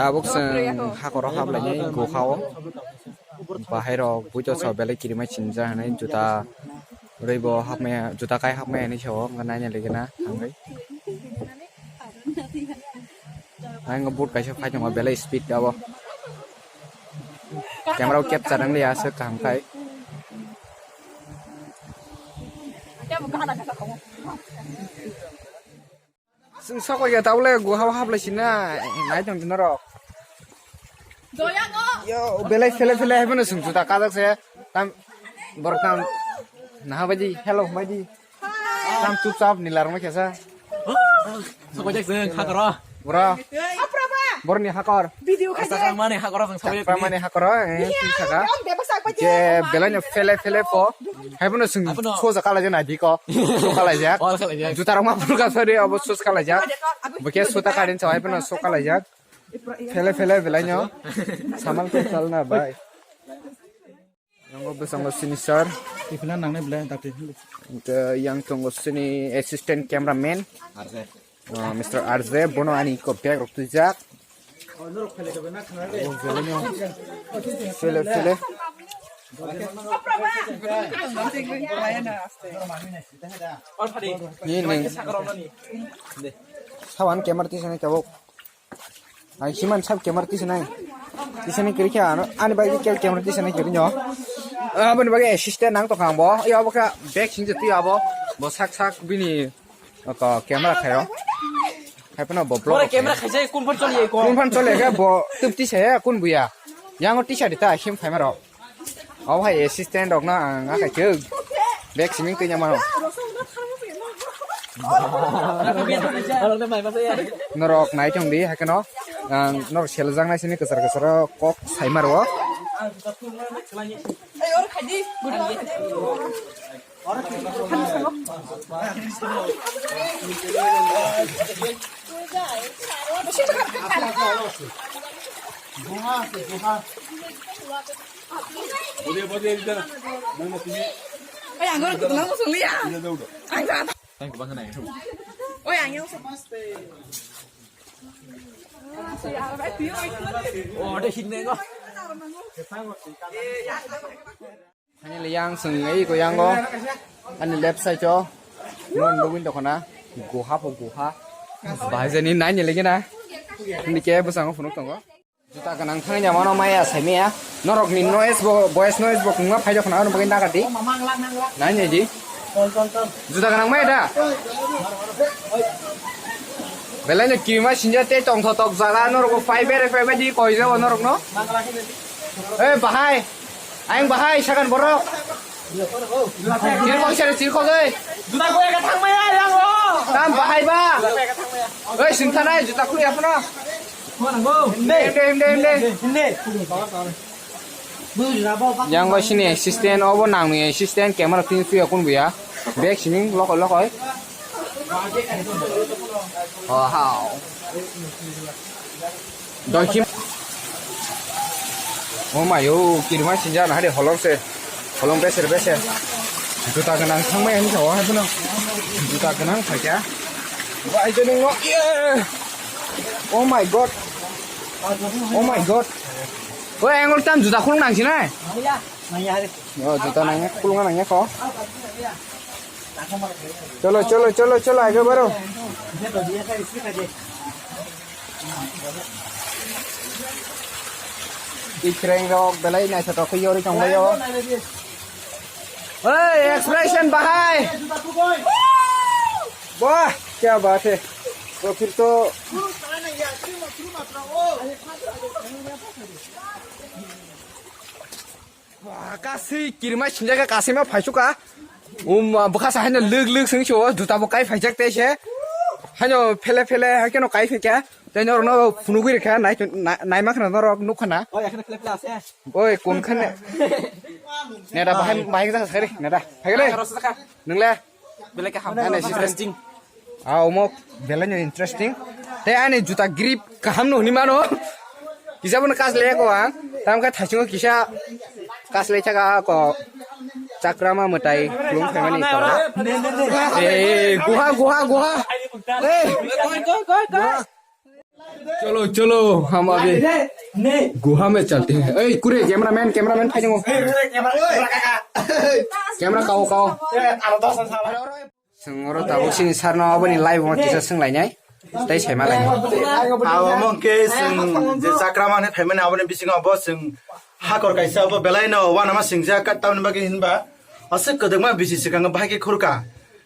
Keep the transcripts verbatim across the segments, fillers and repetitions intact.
Tabuk chwng hakoro haplainai guha o. Bahai rok buito sa belai kirimai chinja hinwi juta rwi bo hapmaya, juta kai hapmaya hinwi sa o, wngkha naina ligina thangwi. Ang boat kaisa phai tongo belai speed abo. Camera o capture wng liya aswk kaham khai. Chwng sokoi ya tabole guha o haplai sinai nai tong norok. Yo belai phele phele hai phano chwng juta kajak se tam borok tam naha baidi hello baidi tam chupchap nilar ma kesa. Sokojak chwng hakoro. Bro. Borni hakor. Video khaje. Mani hakoro chwng sokojak. Mani hakoro. Eh, saka. Je belai no phele phele po. Hai phano chwng soja kalaijak na diko. So kalaijak. Juta rok ma phulka sari abo sos kalaijak. Bokhe suta karin chawai phano so kalaijak. Phele phele belai no. Samal ke chal na bhai. Yang bwskango sini sir. Tifina nangnai belai dakti. Hwnkhe yang tongo sini assistant cameraman. Arze. Ah, Mister Arze, bono ani ko bag rok twijak. Phele phele. Ni ning. Sawan camera tisani tabuk. Ang siman sab camera tisanai. Tisanai kiri khe ano ani bai ke camera tisanai kiri nyo. Aboni bagwi assistant nang tokha ang bo. Yo abo kha bag sing je twi abo. Bo sak sak bini ko camera khayo. Hai phano bo vlog. Ore camera khaise kun phone choli ko. Kun phone choli khe bo tip tisa ya kun buya. Yang o tisa dita him phaima rok. Obo hai assistant rok no ang akai chwng bag siming twi mano. Norok nai tong di hai kheno ang norok seljak nai sini kwchar kwcharo kok sai maro. Oi, ang gor kutung ang sung liya. Ang sa. Thank you, bang, nai. Oi, ang yang sa. Oh, ada sini kok. Ani le yang seng ei ko yang o. Ani left side o. Non dugin dokona. Guha po guha. Bahai jani nai ni lagi na. Ni ke bwskango phunuk tongo. Juta ganang thangya mano maya saimaya. Norok ni noise bo, voice noise bo kungma phai dokona ano bagwi nagadi. Nai ni di. Juta ganang maya da. Belai no kima sinja te tong tho tok jala norok phai bere phai badi koi jabo norok no. Eh bahai. Ayang bahai sakan borok. Chirkhok sari chirkhok oi. Juta koi ka thang maya yang lo. Tam bahai ba. Oi sinthanai juta koi apno. Himde himde himde. Yang bai sini assistant obo nangni assistant camera tin suya kun buya. Bag sining lokoi lokoi. Oh hao. Doikim. Oh my oh, kirma sinja na hade holong se. Holong beser beser. Juta ganang thangmai ani sawa haduno. Juta ganang khaja. Bai jani ngo. Oh my god. Oh my god. Oi, angol tam juta khulung nang sinai. Oh, juta nang khulung nang ko. Cholo, cholo, cholo, cholo, age baro. Ikreng rok belai nai sa to khuyori tong bayo. Hey, expression bahai. Wah, kya baat hai. To phir to. Wah, kasi kirma sinjaka kasi ma phaisuka. Um, bwkha sa haino lwk lwk swng sio, juta bo kai phaijak tei se. Haino phele phele, haikeno kai phaikha. Tei norokno phunugwi rikha, nai, nai, naima khna norok nuk khna. Oi, ekhane phele phele ase. Oi, kun khane. Neda bahai, bahai jang sakri, neda. Haikre. Nungle. Belai kaham. Interesting. Ah, omo belai no interesting. Tei ani juta grip kaham no hwnwi mano. Kisa bono kas le ko ang. Tam kha thaichungo kisa kas le thaka ko chakrama mwtai lung khaimani ko. Eh, guha, guha, guha. Eh. Cholo, cholo, hum abhi guha mein chalte hain. Ei, kure, cameraman, cameraman, phai jabo. Camera kao, kao. Chwng oro tabuk sini sir no aboni live o kisa swnglainai. Tei saima lainai. Abo mong khe chwng je chakra mane phaimani aboni bisingo abo chwng hakor kaisa abo belai no uanama singja ka tamni bagwi hinba aswk kwdwkma bisi swkang bahai khe khurka.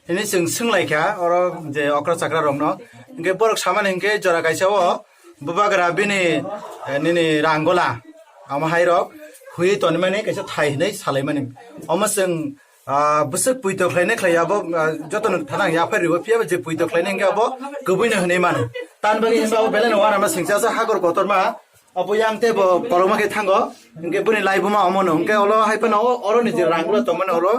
Hini chwng swnglaikha oro je okra chakra rokno. Hinkhe borok samani hinkhe jora kaisa o bubagra bini, eh, nini ranggola amo hai rok hui tonimani kaisa thai hinwi salaimani. Omo chwng Ah, bwswk puito khlainai khlai abo, ah, jotono thana ang yaphai rwo, phiya ba je puito khlainai hwnkhe abo kwbwino hwnwi mano. Tan bagwi hwnba abo belai no uanama singcha sa hakor kotorma, abo yang tei bo kolokma khe thango, hwnkhe bwrwi laibuma omono, hwnkhe olo hai phano o, oroni je rangula tongmani olo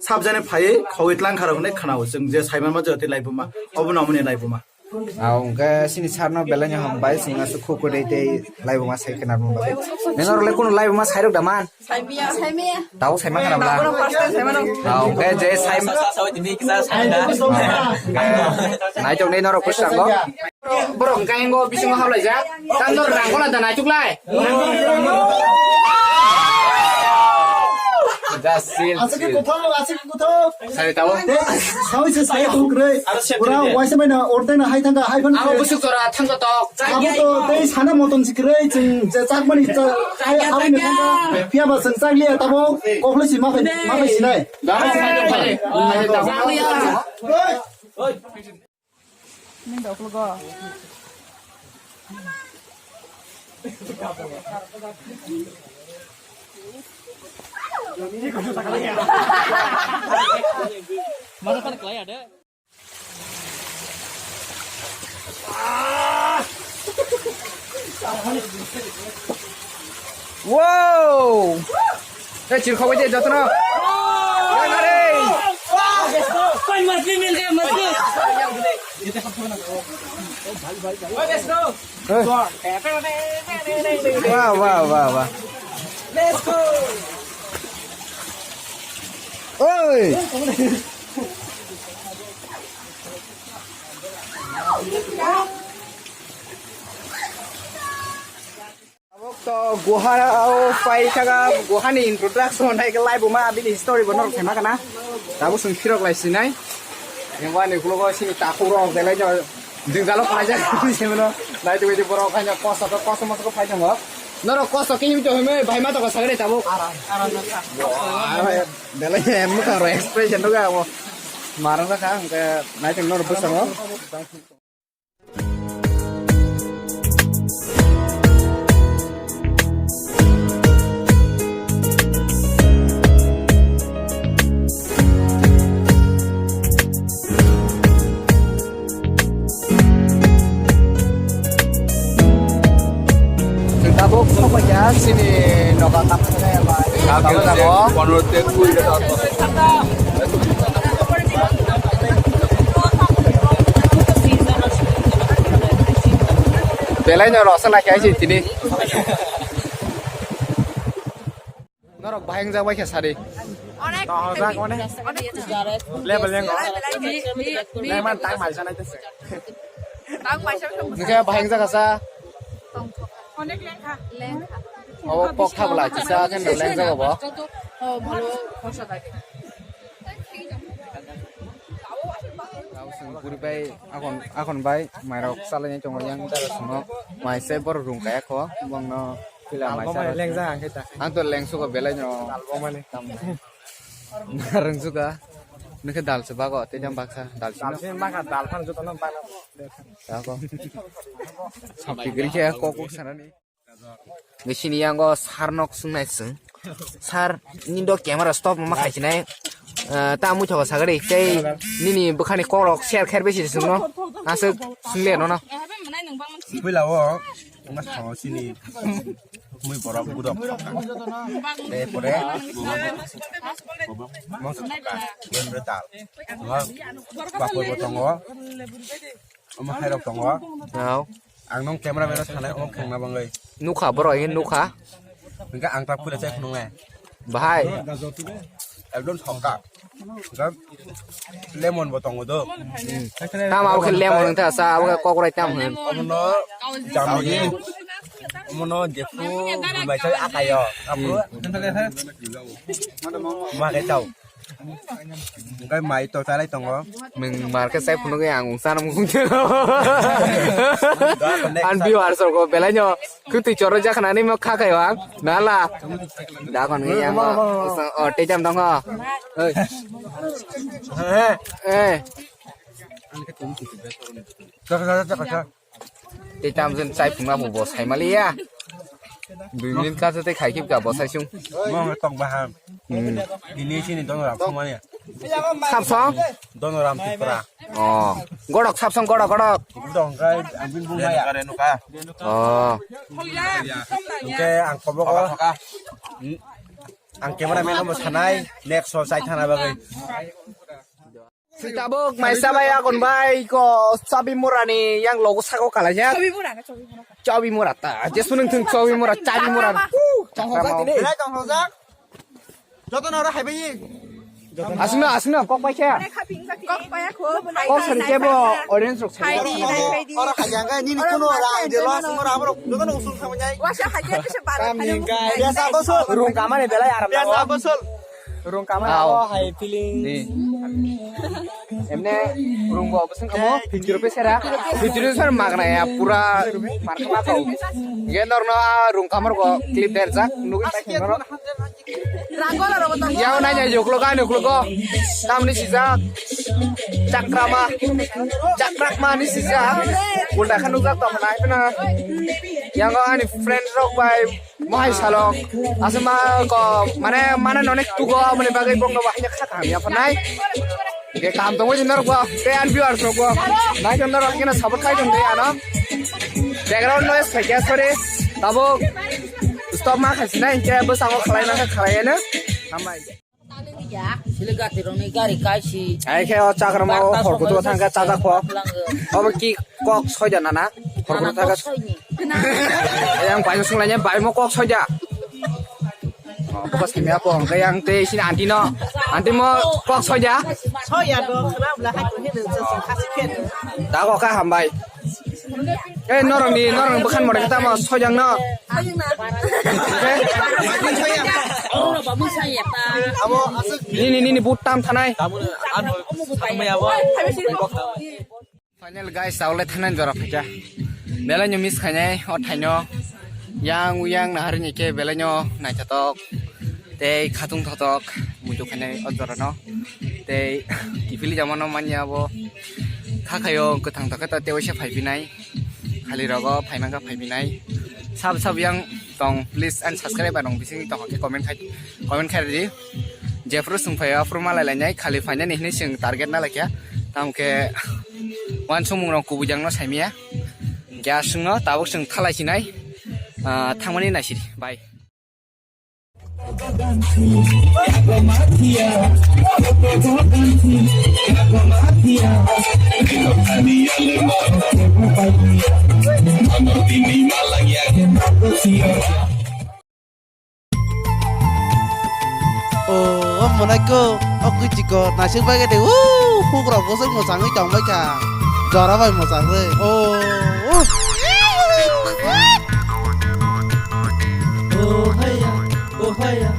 sabjani phaiwi khogwi tlang kharok hwnwi khnao chwng je saimanma jotoi laibuma, obono omoni laibuma. Ah, hwnkhe sini sir no belai no hambai, chwng aswk khuk kwrwi tei laibuma sai khna rwma bagwi. Nini oro le kunu laibuma sai rwk da man? Saimiya, saimiya. Tao sai man khna bla? Tabuk first time sai mano. Ah, hwnkhe je sai naitok nei norok kwchangbo. Borok hwnkhe ingo bisingo hablaijak. Tam norok rang kola da naitok lai. Just chill, Asik chill. Kuthok, asik kuthok. Sari tabo. Sawi se saya hukre. Pura waisa maina orte na hai thangka hai phan. Abo busuk jora thangka tok. Abo to tei sana moton sikre chwng je chakmani cha hai hai ni thangka. Phiya ba chwng chakliya tabo. Kokle si ma phai ma phai sinai. Dama sai tong phai. Hai tabo. Nini dok logo. Masa kan kelai ada. Wow! Eh, chirkhogwi de jotono. Yang are. Koi masli mil gaya, masli. Eh. Wah, wah, wah, wah. Let's go. Oi. Tabuk to guha o pai khaga, guha ni introduction hai khe laibuma bini history bo norok saima khana. Tabuk chwng phirok lai sinai. Yang ani ulo sini takhuk rok belai no jwngjalo khlaijak sini no. Nai twi borok hai no kosto to kosto mosto phai tongo. Norok kosto khe himto himwi bai ma to sagre tabuk. Belai em mukhang rok expression rok abo. Marang kha hwnkhe nai tong norok bwskango. Chwng tabuk sokphaikha chini nogo kaphang bai. Belai no rwchapnai khe tini. Norok bahai wngjak bai khe sadi. Tohojak onek. Level lengo. Leman tang mai sanai tese. Hwnkhe bahai wngjak asa. Onek lengkha. Obo kok thabla kisa khe no lengjak obo. Joto, oh, bhalo khorsa dagi. Tabuk chwng puri bai akon, akon bai mairok chalainai tongo yang dara swngo. Mai se borok rung kaya kho bongno pila mai. Dalbo mai chara lengjak ang khe ta. Ang to lengsugo belai no. Dalbo mani. Rwngsuka. Nokhe dal se bago tei jang baksa dal sino. Dal sini bakha dal phan joto no bakha. Tako. Sampi gri khe kok kok sanani. Nini yango sir nok swngnai chwng. Sir, nini do camera stop ma khai sinai. Eh, ta mui thogo sagari tei nini bwkhani kok rok share kher besi chwngno. Aswk swngli nono. Puila o ma sao sini mui borok budok. Te pore mong dal. Bapor bo tongo. Omo hai rok tongo. Nao. Ang nong camera man sanai omo khongna bangwi. Nukha borok ini nukha. Hingke ang tak pura chai khunung le. Bahai. Ekdom songkha. Lemon bo tongo do. Tam abo khe lemon wngkha sa, abo khe kokrai tam hwn. Omono jamdi. Omono jephu bai sai akayo. Aphuru ma khe chao. Hingke mai to chalai tongo. Nwng mar khe chai phunugwi ang wngsa nang mung. Ang viewers rok belai no khutui choro jakhnani mo kha khayo ang. Nala. Da kon ngi yang o te jam dong ho. Oi. Eh. Tei tam jin chai phunga bo bo sai maliya. Dui minute ka tei khai kip ka bo sai sung. Mo tong baham. Hmm. Ini sini dono ram song mani. Sap song? Dono ram Tripura. Oh. Godok sap song godok godok. Dong kai ang bin bung maya. Oh. Oke ang kobo ko. Ang camera man mo sanai next so chai thana bagwi. Tabuk mai sabai akon bai ko chabi murani yang logo sako kalaijak. Chabi mura, chabi mura. Chabi mura ta. Je sunung thung chabi mura, chabi mura. Tong hojak tini. Belai tong hojak. Joto noro haibai. Asino, asino kok bai khe. Kok bai kho. Kok sari kebo audience rok sari. Ora hajang ga nini kuno ra ide lo asimo ra borok. Joto no usul thang jai. Wasa hajang kisa bara. Kami ga. Biasa bosul. Rung kamane belai aram. Biasa bosul. Rung kamane abo hai feeling. Emne rung bo bosong kamo fifty rupees era. Fifty rupees era magna ya pura markama kau. Ge norno rung kamar go clip der jak nugi. Yau nanya yuklo ga nuklo go. Tamni sijak. Chakrama. Chakrakma ni sijak. Ulta khan nukjak tong nai pina. Yang ani friend rok bai. Mohai salok, asma ko, mane, mane nonek tugo, mane bagai bong no bahai kha kham ya phanai. Ge kam tong wajin norok bo, te an viewers rok bo. Nai jon norok kena support khai jon de ano. Background noise khai kya sorry. Tabo stop ma khai sinai ke bo sango khalai na khalai na. Hambai. Sile gati roni gari kaisi. Ai khe o chakrama o hor kutu thang khe chajak pho. Obo ki kok soida nana. Hor kutu thang khe. Yang bai sung lanya bai mo kok soida. Bokos kemya pho hwnkhe yang tei sini aunty no. Aunty mo kok soida. Soya do khna bla hai ko hin sa sa khasi khe. Da kok kha hambai. Eh, norokni, norokni bwkhan mora kita mo sojang no. Nini, nini, but tam thanai. Final guys, taule thanai jora phaikha. Belai no miss khainai, o thaino. Yang, yang nahari ni ke belai no naithotok. Tei khatung thotok, muitu khainai o jora no. Tei kiphilwi jama no manya bo. Kha khayo kwthang thokhe to tei waisa phai phinai. Khali rogo phai mangkha phai phinai. Sab sab yang tong please and subscribe anong bising tong ke comment khai comment khai di. Jephru sung phai aphru malai lainai khali phainani hinwi sing target na laikya. Tamo khe wansukmung rok kubui jang no saimaya. Kya sung no tabuk sung thalai sinai. Ah, thangmani naisidi. Bye. Oh, oh, monai ko, oh, kui chiko, nasing bai gede, uh, huk rok bosong mo sangui tong bai ka, jora bai mo sang re, oh, oh. Oh, haya, oh, haya.